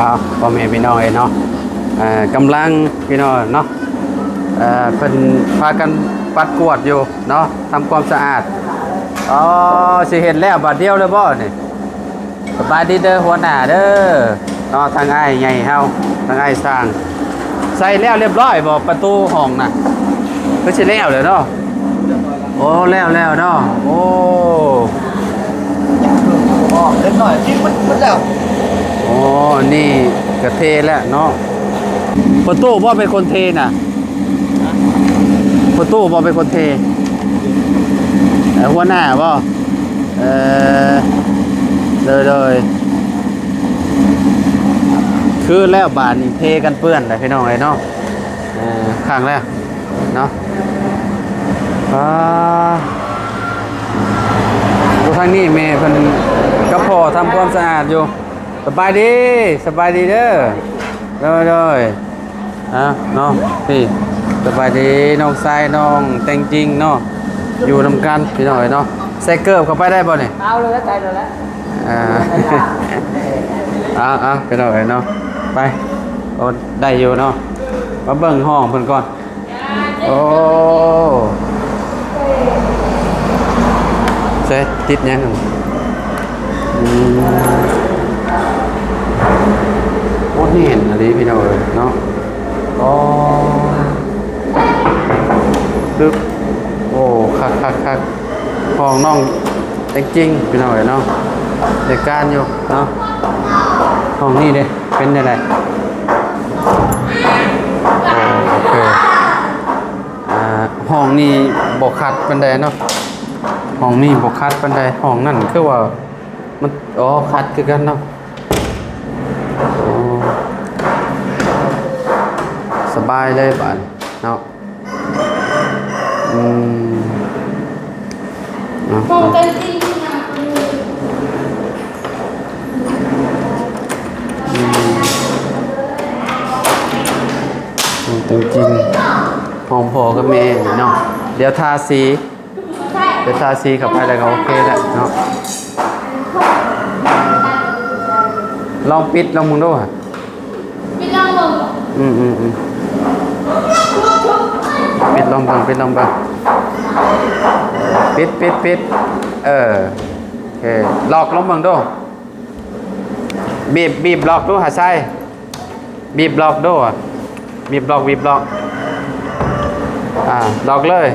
ເອົາ ພໍ່ແມ່ພີ່ນ້ອງເອີຍເນາະ ເອີ ກຳລັງພີ່ນ້ອງເນາະ ເອີ ເພິ່ນພາກັນປັດກວາດຢູ່ເນາະ ທຳຄວາມສະອາດ. ອໍ ຊິເຮັດແລ້ວບາດດຽວເລີຍບໍ່ນີ້? ສະບາຍດີເດີຫົວໜ້າເດີເນາະ ທາງອ້າຍໃຫຍ່ເຮົາ ທາງອ້າຍຊ່າງ ໃສ່ແລ້ວລຽບຮ້ອຍບໍ່ ປະຕູຫ້ອງນະ? ຄືຊິແລ້ວແລ້ວເນາະ. ໂອ້ ແລ້ວແລ້ວເນາະ. ໂອ້ ອອກເລັກນ້ອຍ ຕິດໝົດ ໝົດແລ້ວ. ໂອ້ ອັນນີ້ກະເທແລ້ວເນາະ. ປະຕູບໍ່ເປັນຄົນເທນະ? ປະຕູບໍ່ເປັນຄົນເທ? ເອີ ຫົວໜ້າບໍ່? ເອີ ໂດຍ ໂດຍ. ຄືແລ້ວບາດນີ້ເທກັນເປື້ອນແລ້ວພີ່ນ້ອງເອີຍເນາະ. ເອີ ຄັກແລ້ວເນາະ. ປາ ຢູ່ທາງນີ້ແມ່ເພິ່ນກັບພໍ່ທຳຄວາມສະອາດຢູ່. ສະບາຍດີ ສະບາຍດີເດີ. ໂດຍ ໂດຍ. ອ່າ ເນາະ ນີ້ ສະບາຍດີ ນ້ອງຊາຍ ນ້ອງແຕງຈິງເນາະ ຢູ່ນຳກັນພີ່ນ້ອງເອີຍເນາະ. ໃສ່ເກີບເຂົ້າໄປໄດ້ບໍ່ນີ້? ເອົາເລີຍ ໃສ່ເລີຍແຫຼະ. ອ່າ ເອົາ ເອົາ ພີ່ນ້ອງເອີຍເນາະ ໄປ. ໂອ້ ໄດ້ຢູ່ເນາະ. ມາເບິ່ງຫ້ອງເພິ່ນກ່ອນ. ໂອ້ ໃສ່ ຕິດຫຍັງ? ອືມ ໂອ້ ແໜ້ນອີ່ຫຼີພີ່ນ້ອງເອີຍເນາະ. ອໍ ຕຶບ ໂອ້ ຄັກໆໆ. ຫ້ອງນ້ອງແຕງຈິງພີ່ນ້ອງເອີຍເນາະ ໄດ້ການຢູ່ເນາະ. ຫ້ອງນີ້ເດ້ ເປັນຈັ່ງໃດ? ໂອເຄ ອ່າ ຫ້ອງນີ້ບໍ່ຄັກປານໃດເນາະ ຫ້ອງນີ້ບໍ່ຄັກປານໃດ. ຫ້ອງນັ້ນຄືວ່າມັນ ອໍ ຄັກຄືກັນເນາະ. ໂອ້ ສະບາຍເລີຍບາດນີ້ເນາະ. ອືມ ເອົາ ເອົາ ອືມ ເອົາ ແຕງຈິງ ຂອງພໍ່ກັບແມ່ນີ້ເນາະ. ດຽວທາສີ ດຽວທາສີເຂົ້າໄປແລ້ວກໍໂອເຄແລ້ວເນາະ. ລອງປິດລອງເບິ່ງດູຫະ. ປິດລອງເບິ່ງ. ອືມໆໆ ປິດລອງເບິ່ງ ປິດລອງເບິ່ງ. ປິດ ປິດ ປິດ. ເອີ ໂອເຄ ລອກລອງເບິ່ງດູ. ບີບ ບີບລອກດູຫາຊາຍ. ບີບລອກດູ ບີບລອກ ບີບລອກ. ອ່າ ລອກເລີຍ.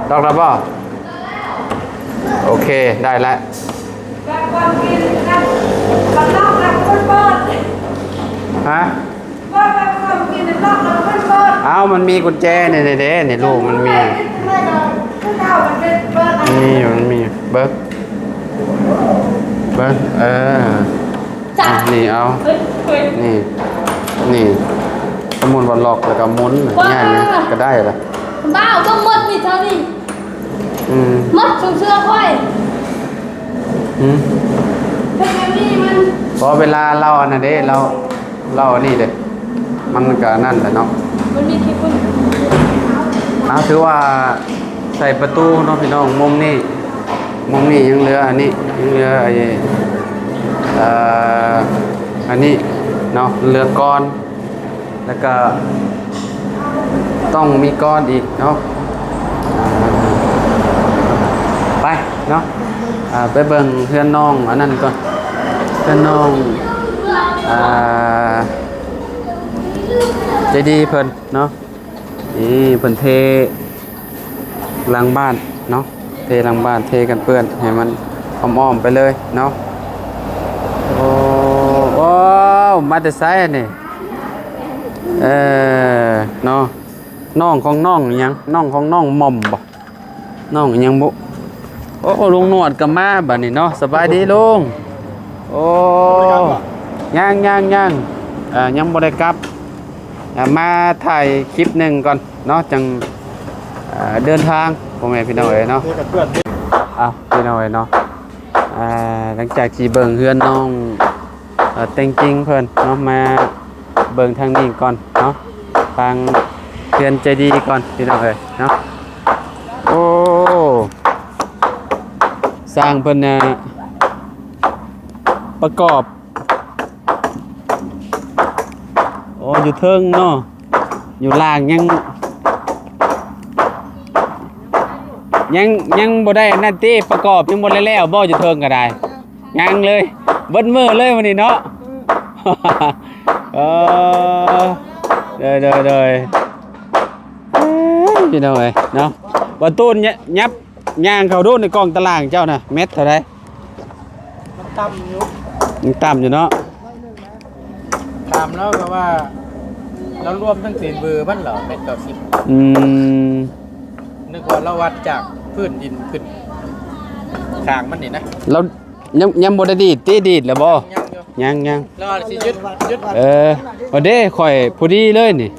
ລອກແລ້ວບໍ່? ໂອເຄ ໄດ້ແລ້ວ. ຮະ? ອ້າວ ມັນມີກຸນແຈນີ້ເດ້ ນີ້ລູກມັນມີ ມີຢູ່ ມັນມີຢູ່. ເບິ່ງ ເບິ່ງ ເອີ ນີ້ເອົາ ນີ້ ນີ້ ສົມມຸດວ່າລັອກແລ້ວກໍໝູນ ຫຍັງກໍໄດ້ລະ. ບ້າວ ເບິ່ງໝົດນີ້ເທົ່ານີ້. ອືມ ໝົດຊຸມເສືອຂ້ອຍ. ຫືມ ເຮັດແບບນີ້ມັນ ເພາະເວລາລາວອັນນັ້ນເດ້ ລາວ ລາວອັນນີ້ເດ້ ມັນກໍອັນນັ້ນແຫຼະເນາະ. ມັນມີຂີ້ຝຸ່ນ. ອ່າ ຖືວ່າໃສ່ປະຕູເນາະພີ່ນ້ອງ. ມຸມນີ້ ມຸມນີ້ຍັງເຫຼືອອັນນີ້ ຍັງເຫຼືອໄອ້ ເອີ ອັນນີ້ເນາະ ເຫຼືອກ້ອນ ແລ້ວກໍຕ້ອງມີກ້ອນອີກເນາະ. ອ່າ ໄປເນາະ ອ່າ ໄປເບິ່ງເຮືອນນ້ອງອັນນັ້ນກ່ອນ ເຮືອນນ້ອງ ອ່າ ໃຈດີເພິ່ນເນາະ. ນີ້ເພິ່ນເທຫຼັງບ້ານເນາະ ເທຫຼັງບ້ານ ເທກັນເປື້ອນໃຫ້ມັນອ້ອມໆໄປເລີຍເນາະ. ໂອ້ ໂອ້ ມາແຕ່ໃສອັນນີ້? ເອີ ເນາະ ນ້ອງຂອງນ້ອງຫຍັງ? ນ້ອງຂອງນ້ອງໝ່ອມບໍ່? ນ້ອງຫຍັງບຸ? ໂອ້ ລຸງໜວດກໍມາບັດນີ້ເນາະ. ສະບາຍດີລຸງ. ໂອ້ ຍັງ ຍັງ ຍັງ ເອີ ຍັງບໍ່ໄດ້ກັບ. ອ່າ ມາຖ່າຍຄລິບໜຶ່ງກ່ອນເນາະ ຈັ່ງ ເອີ ເດີນທາງ ພໍ່ແມ່ພີ່ນ້ອງເອີຍເນາະ. ເອີ ພີ່ນ້ອງເອີຍເນາະ ອ່າ ຫຼັງຈາກທີ່ເບິ່ງເຮືອນນ້ອງ ເອີ ແຕງຈິງເພິ່ນເນາະ ມາເບິ່ງທາງນີ້ກ່ອນເນາະ ທາງເຮືອນໃຈດີກ່ອນ ພີ່ນ້ອງເອີຍເນາະ. ໂອ້ ຊ່າງເພິ່ນນະ ປະກອບ ໂອ້ ຢູ່ເທິງເນາະ ຢູ່ລ່າງຍັງ ຍັງ ຍັງບໍ່ໄດ້ອັນນັ້ນຕິ ປະກອບຍັງບໍ່ໄດ້ແລ້ວບໍ່ ຢູ່ເທິງກໍໄດ້ ຍັງເລີຍ ເບິດມື້ເລີຍມື້ນີ້ເນາະ ເອີ ໂດຍ ໂດຍ ໂດຍ ເອີຍ ພີ່ນ້ອງເອີຍເນາະ ບໍ່ຕູນ ຍ- ຫຍັບ ຍ່າງເຂົ້າດູໃນກ້ອງຕາລ່າງເຈົ້ານະ ແມັດເທົ່າໃດ? ມັນຕ່ຳຢູ່ ຍັງຕ່ຳຢູ່ເນາະ ຖາມລາວກໍວ່າ ລາວລວມທັງຕີນເບີມັນແລ້ວ ແມັດເກົ້າສິບ ອືມ ນຶກວ່າລາວວັດຈາກພື້ນດິນຂຶ້ນຂ້າງມັນນີ້ນະ ລາວຍັງ ຍັງບໍ່ໄດ້ດີດຕິ ດີດແລ້ວບໍ່? ຍັງຢູ່ ຍັງ ຍັງ ລາວວ່າຊິຢຸດ ຢຸດ ເອີ ເອົາເດ້ ຂ້ອຍພໍດີເລີຍນີ້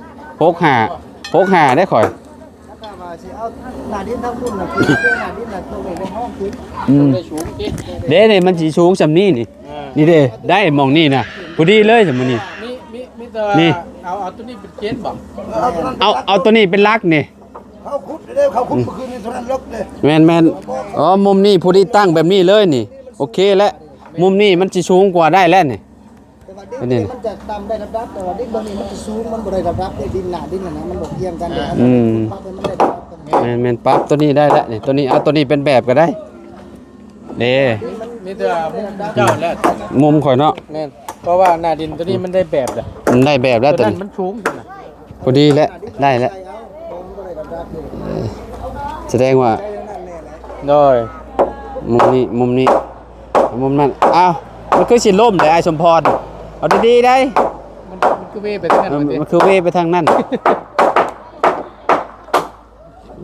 ຫົກຫ້າ ຫົກຫ້າເດ້ຂ້ອຍ ແລ້ວກໍວ່າຊິເອົາໜ້າດິນທາງພຸ້ນນະ ຂຶ້ນເອົາໜ້າດິນນະ ຕົງນີ້ໄປຫ້ອງຂຶ້ນ ອືມ ໄດ້ສູງຕິ ເດ້ ນີ້ມັນຊິສູງສ່ຳນີ້ນີ້ ເອີ ນີ້ເດ້ ໄດ້ໝ່ອງນີ້ນະ ພໍດີເລີຍສ່ຳນີ້ ມີ ມີ ມີແຕ່ວ່າ ນີ້ ເອົາ ເອົາຕົວນີ້ເປັນເກນບໍ? ເອົາຕົວນັ້ນ ເອົາ ເອົາຕົວນີ້ເປັນຫຼັກນີ້ ເຂົາຂຸດເດ້ ເຂົາຂຸດ ອືມ ເມື່ອຄືນນີ້ເທົ່ານັ້ນເລິກເດ້ ແມ່ນໆ ອໍ ມຸມນີ້ພໍດີຕັ້ງແບບນີ້ເລີຍນີ້ ໂອເຄແລ້ວ ມຸມນີ້ມັນຊິສູງກວ່າໄດ້ແລ້ວນີ້ ແຕ່ວ່າດິນ ອັນນີ້ ມັນຈະຕ່ຳໄດ້ລະດັບ ແຕ່ວ່າດິນເບື້ອງນີ້ມັນຈະສູງ ມັນບໍ່ໄດ້ລະດັບເດ້ ດິນໜ້າດິນຫັ້ນນະ ມັນບໍ່ກຽງກັນເດ້ ອືມ ປັບໃຫ້ມັນໄດ້ລະດັບກັນ ແມ່ນໆ ປັບຕົວນີ້ໄດ້ແລ້ວນີ້ ຕົວນີ້ ເອົາຕົວນີ້ເປັນແບບກໍໄດ້ ເດ້ ມີແຕ່ມຸມເຈົ້າແຫຼະ ມຸມຂ້ອຍເນາະ ແມ່ນ ເພາະວ່າໜ້າດິນຕົວນີ້ມັນໄດ້ແບບແລ້ວ ມັນໄດ້ແບບແລ້ວ ຕົວນັ້ນ ຕົວນີ້ ມັນສູງ ພໍດີແລ້ວ ໄດ້ແລ້ວ ເອີ ສະແດງວ່າ ໂດຍ ມຸມນີ້ ມຸມນີ້ ມຸມນັ້ນ ອ້າວ ມັນຄືຊິລົ້ມເດ້ອ້າຍສົມພອນ ເອົາດີໆໄດ໋ ມັນ ມັນຄືເວໄປທາງນັ້ນ ເອີ ມັນຄືເວໄປທາງນັ້ນ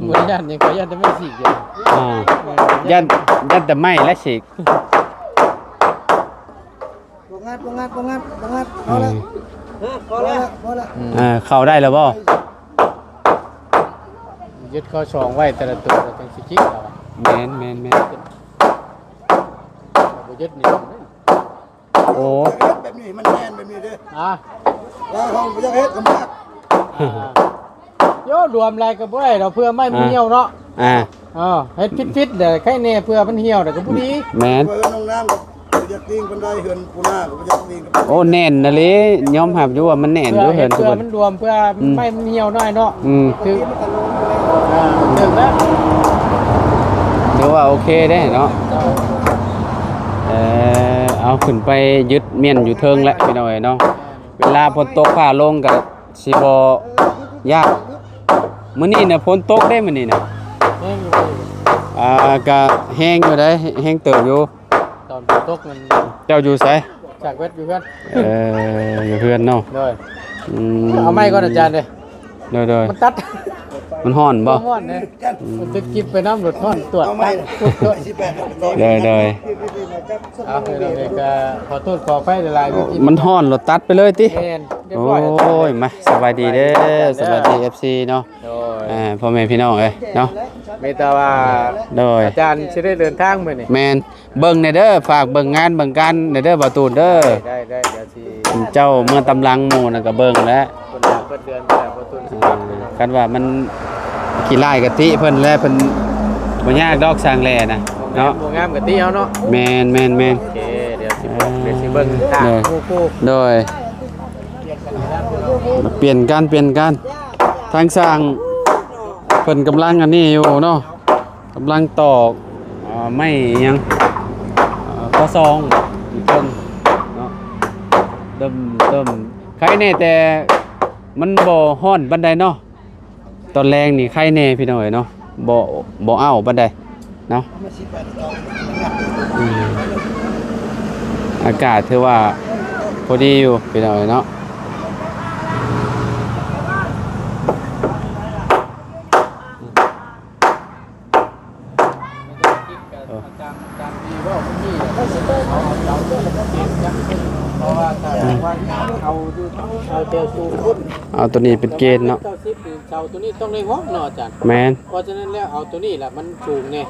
ບໍ່ໄດ້ຢ້ານຫຍັງ ຂ້ອຍຢ້ານແຕ່ໄມ້ສີກ ອ່າ ເອີ ຢ້ານ ຢ້ານແຕ່ໄມ້ແລະສີກ ບໍ່ງັດ ບໍ່ງັດ ບໍ່ງັດ ບໍ່ງັດ ພໍແລ້ວ ອືມ ພໍແລ້ວ ພໍແລ້ວ ອືມ ອ່າ ເຂົ້າໄດ້ແລ້ວບໍ່? ຍຶດຂໍ້ສອງໄວ້ແຕ່ລະຕົວ ແລ້ວຈັ່ງຊິຈິກເອົາ ແມ່ນ ແມ່ນ ແມ່ນ ບໍ່ຍຶດນີ້ ໂອ້ ເຮັດແບບນີ້ ມັນແໜ້ນແບບນີ້ເດ້ ອ່າ ວ່າເຮົາບໍ່ຢາກເຮັດກໍມາ ອ່າ ໂຍ ລວມຫຼາຍກໍບໍ່ໄດ້ດອກ ເພື່ອໄມ້ມັນ ອ່າ ຫ່ຽວເນາະ ອ່າ ເອີ ເຮັດຜິດໆແຫຼະ ໄຄແນ່ ເພື່ອມັນຫ່ຽວແລ້ວກໍບໍ່ດີ ແມ່ນ ເພື່ອເຮືອນນ້ອງນ້ຳກໍບໍ່ຢາກຕີງປານໃດ ເຮືອນປູນາກໍບໍ່ຢາກຕີງ ໂອ້ ແໜ້ນນະເລີ ຍອມຮັບຢູ່ວ່າມັນແໜ້ນຢູ່ ເພື່ອເຮືອນ ເພື່ອມັນລວມ ເພື່ອ ອືມ ໄມ້ມັນຫ່ຽວໜ້ອຍເນາະ ອືມ ຖືກ ອ່າ ຖືກແລ້ວ ຖືວ່າໂອເຄເດ້ເນາະ ເອີ ເອົາ ຂຶ້ນໄປຍຶດມ້ຽນຢູ່ເທິງແຫຼະ ພີ່ນ້ອງເອີຍເນາະ ເວລາຝົນຕົກຟ້າລົງກໍ ຊິບໍ່ຍາກ ມື້ນີ້ນະຝົນຕົກເດ້ ມື້ນີ້ນະ ແຮງຢູ່ ອ່າ ກະແຮງຢູ່ໃດ໋ ແຮງເຕີບຢູ່ ຕອນຝົນຕົກນັ້ນ ເຈົ້າຢູ່ໃສ? ຈາກເວັດຢູ່ເຮືອນ ເອີ ຢູ່ເຮືອນເນາະ ໂດຍ ອືມ ເອົາໄມ້ກ່ອນອາຈານເດີ ໂດຍໆ ມັນຕັດ ມັນຮ້ອນບໍ່? ມັນຮ້ອນເດ້ ອືມ ມັນຈະກິບໄປນຳລົດຮ້ອນ ຕວດ ເອົາໄມ້ ຕັດ ໂດຍໆ ເອົາ ເອີ ກໍຂໍໂທດຂໍອະໄພຫຼາຍໆ ມັນຮ້ອນ ລົດຕັດໄປເລີຍຕິ? ແມ່ນ ຮຽບຮ້ອຍແລ້ວ ໂອ້ຍ ມາ ສະບາຍດີເດີ ສະບາຍດີ ສະບາຍດີ ເອັຟຊີ ເນາະ ໂດຍ ອ່າ ພໍ່ແມ່ພີ່ນ້ອງເອີຍເນາະ ມີແຕ່ວ່າ ໂດຍ ອາຈານຊິໄດ້ເດີນທາງມື້ນີ້ ແມ່ນ ເບິ່ງແດ່ເດີ ຝາກເບິ່ງງານເບິ່ງການແດ່ເດີ ບ່າວຕູນເດີ ໄດ້ໆ ດຽວຊິ ເຈົ້າເມືອຕາມຫຼັງໝູ່ນັ້ນກໍເບິ່ງແຫຼະ ເພິ່ນວ່າເບິດເດືອນພຸ້ນແຫຼະ ບ່າວຕູນຊິ ອ່າ ຄັນວ່າມັນຂີ້ລ້າຍກໍຕິເພິ່ນແຫຼະ ເພິ່ນບໍ່ຍາກດອກຊ່າງແຫຼນະ ບໍ່ງາມ ເນາະ ບໍ່ງາມກໍຕິເອົາເນາະ ແມ່ນໆໆ ໂອເຄ ດຽວຊິບອກ ອ່າ ດຽວຊິເບິ່ງຕາມ ໂດຍ ໝູ່ຄູ່ ໂດຍ ປ່ຽນກັນ ປ່ຽນກັນ ທາງຊ່າງເພິ່ນກຳລັງອັນນີ້ຢູ່ເນາະ ກຳລັງຕອກ ເອີ ໄມ້ຫຍັງ ເອີ ກໍຊອງຢູ່ເທິງເນາະ ເລີ່ມ ເລີ່ມ ໄຄແນ່ແຕ່ມັນບໍ່ຮ້ອນປານໃດເນາະ ຕອນແລງນີ້ໄຄແນ່ພີ່ນ້ອງເອີຍເນາະ ບໍ່ ບໍ່ອ້າວປານໃດເນາະ ອືມ ອາກາດຖືວ່າພໍດີຢູ່ພີ່ນ້ອງເອີຍເນາະ. ເອີ ຕາມ ຕາມທີ່ເວົ້າເມື່ອກີ້ ເຂົາຊິໄປເອົາເສົາເດີ ເຂົາເປັນຫຍັງ ເພາະວ່າຖ້າຫາກວ່າເອົາ ເອົາແຕ່ສູງພຸ້ນ ເອົາຕົວນີ້ເປັນເກນເນາະ ເກົ້າສິບນີ້ ເສົາຕົວນີ້ຕ້ອງໄດ້ຫົກເນາະອາຈານ ແມ່ນ ເພາະສະນັ້ນແລ້ວເອົາຕົວນີ້ແຫຼະ ມັນສູງແນ່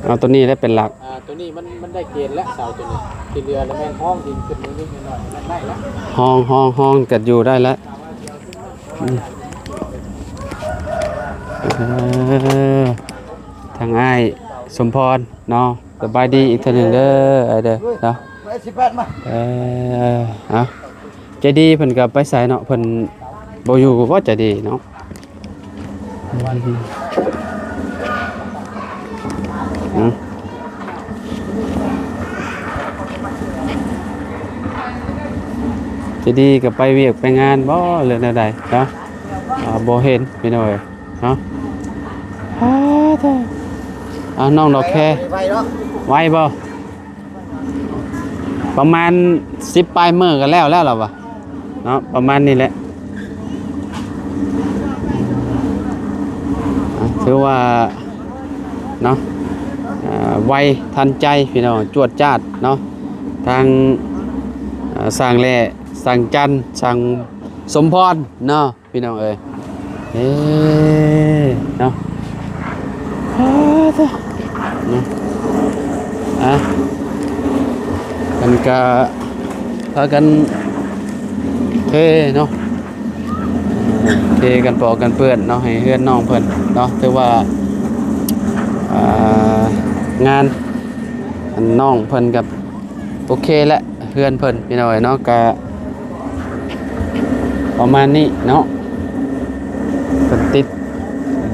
ເອົາຕົວນີ້ແຫຼະເປັນຫຼັກ ອ່າ ຕົວນີ້ມັນ ມັນໄດ້ເກນແລ້ວ ເສົາຕົວນີ້ ທີ່ເຫຼືອລະແມ່ນຮອງດິນຂຶ້ນນິດໆໜ້ອຍໆ ມັນໄດ້ແລ້ວ ຮອງ ຮອງ ຮອງກັນຢູ່ໄດ້ແລ້ວ. ອືມ ເອີ ທາງອ້າຍສົມພອນເນາະ ສະບາຍດີອີກເທື່ອໜຶ່ງເດີ ອ້າຍເດີເນາະ ເອີ ເອົາ ໃຈດີເພິ່ນກໍໄປໃສເນາະ ເພິ່ນ ບໍ່ຢູ່ບໍ່ໃຈດີເນາະ? ອືມ ໃຈດີກໍໄປວຽກໄປງານບໍ່ ຫຼືແນວໃດເນາະ? ອ່າ ບໍ່ເຫັນພີ່ນ້ອງເອີຍເນາະ. ອ້າເດີ ເອົາ ນ້ອງດອກແຄ ໄວເນາະ ໄວບໍ່? ປະມານສິບປາຍມື້ກໍແລ້ວແລ້ວລະວ່າເນາະ ປະມານນີ້ແຫຼະ. ອ່າ ຖືວ່າເນາະ ອ່າ ໄວທັນໃຈພີ່ນ້ອງ ຈວດຈາດເນາະ ທາງ ອ່າ ຊ່າງແຫຼ້ ຊ່າງຈັນ ຊ່າງສົມພອນເນາະ. ພີ່ນ້ອງເອີຍ ເອີ ເນາະ ອ້າ ເນາະ ອ່ະ ເພິ່ນກະພາກັນເທເນາະ ເທກັນປອກກັນເປື້ອນເນາະ ໃຫ້ເຮືອນນ້ອງເພິ່ນເນາະ. ຖືວ່າ ອ່າ ງານ ອັນ ນ້ອງເພິ່ນກັບ ໂອເຄແຫຼະ ເຮືອນເພິ່ນພີ່ນ້ອງເອີຍເນາະ ກະປະມານນີ້ເນາະ. ເພິ່ນຕິດ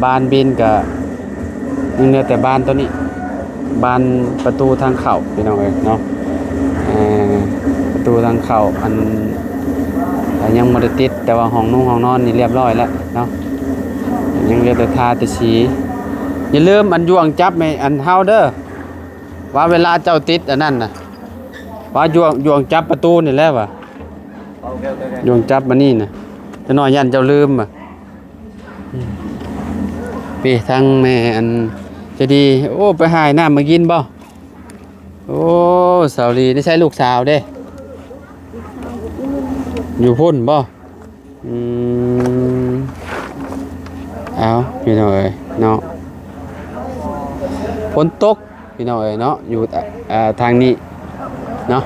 ບານບິນ ກະຍັງເຫຼືອແຕ່ບານໂຕນີ້ ບານປະຕູທາງເຂົ້າພີ່ນ້ອງເອີຍເນາະ. ເອີ ປະຕູທາງເຂົ້າ ອັນ ຍັງບໍ່ໄດ້ຕິດ ແຕ່ວ່າຫ້ອງນຸງຫ້ອງນອນນີ້ລຽບຮ້ອຍແລ້ວເນາະ ຍັງເຫຼືອແຕ່ທາແຕ່ສີ. ຢ່າລືມ ອັນ ຢວງຈັບໃຫ້ ອັນ ເຮົາເດີ ວ່າເວລາເຈົ້າຕິດອັນນັ້ນນະ ວ່າຢວງ ຢວງຈັບປະຕູນີ້ແຫຼະວ່າ ໂອເຄ ໂອເຄ ໂອເຄ ຢວງຈັບມານີ້ນະ ຈັກໜ້ອຍຢ້ານເຈົ້າລືມວ່າ. ອືມ ປີທາງແມ່ອັນໃຈດີ ໂອ້ ໄປຫານ້ຳມາກິນບໍ່? ໂອ້ ສາວລີ ນີ້ໃສລູກສາວເດ້? ຢູ່ພຸ້ນບໍ່? ອືມ ເອົາ ພີ່ນ້ອງເອີຍເນາະ ຝົນຕົກ ພີ່ນ້ອງເອີຍເນາະ ຢູ່ ເອີ ທາງນີ້ເນາະ.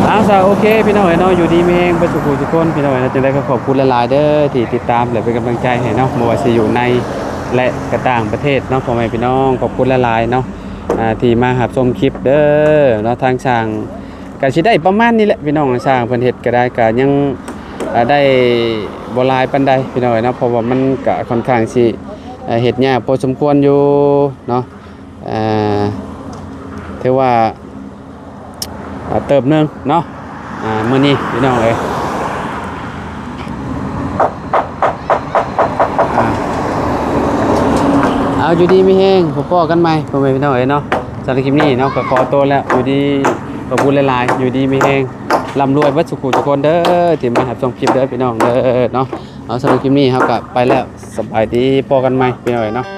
ເອົາ ຊະ ໂອເຄ ພີ່ນ້ອງເອີຍເນາະ ຢູ່ດີມີແຮງເບິດສູ່ຜູ້ສູ່ຄົນ ພີ່ນ້ອງເອີຍເນາະ. ຈັ່ງໃດກໍຂອບຄຸນຫຼາຍໆເດີ ທີ່ຕິດຕາມ ແລະ ເປັນກຳລັງໃຈໃຫ້ເນາະ ບໍ່ວ່າຊິຢູ່ໃນ ແລະ ກະຕ່າງປະເທດເນາະ ພໍ່ແມ່ພີ່ນ້ອງ ຂອບຄຸນຫຼາຍໆເນາະ ອ່າ ທີ່ມາຮັບຊົມຄລິບເດີເນາະ. ທາງຊ່າງ ກະຊິໄດ້ປະມານນີ້ແຫຼະພີ່ນ້ອງ ຊ່າງເພິ່ນເຮັດກະໄດ້ ກະຍັງ ອ່າ ໄດ້ບໍ່ຫຼາຍປານໃດພີ່ນ້ອງເອີຍເນາະ ເພາະວ່າມັນກະຄ່ອນຂ້າງຊິ ເຮັດຍາກພໍສົມຄວນຢູ່ເນາະ. ອ່າ ຖືວ່າ ອ່າ ເຕີບໜຶ່ງເນາະ ອ່າ ມື້ນີ້ພີ່ນ້ອງເອີຍ. ອ່າ ເອົາ ຢູ່ດີມີແຮງ ພົບພໍ້ກັນໃໝ່ ພໍ່ແມ່ພີ່ນ້ອງເອີຍເນາະ. ສຳລັບຄລິບນີ້ເນາະ ກໍຂໍຕົວແລ້ວ ຢູ່ດີ ຂອບຄຸນຫຼາຍໆ ຢູ່ດີມີແຮງ ລ່ຳລວຍເບິດສູ່ຜູ້ສູ່ຄົນເດີ ທີ່ມາຮັບຊົມຄລິບເດີ ພີ່ນ້ອງເດີເນາະ. ເອົາ ສຳລັບຄລິບນີ້ເຮົາກໍໄປແລ້ວ ສະບາຍດີ ພໍ້ກັນໃໝ່ ພີ່ນ້ອງເອີຍເນາະ.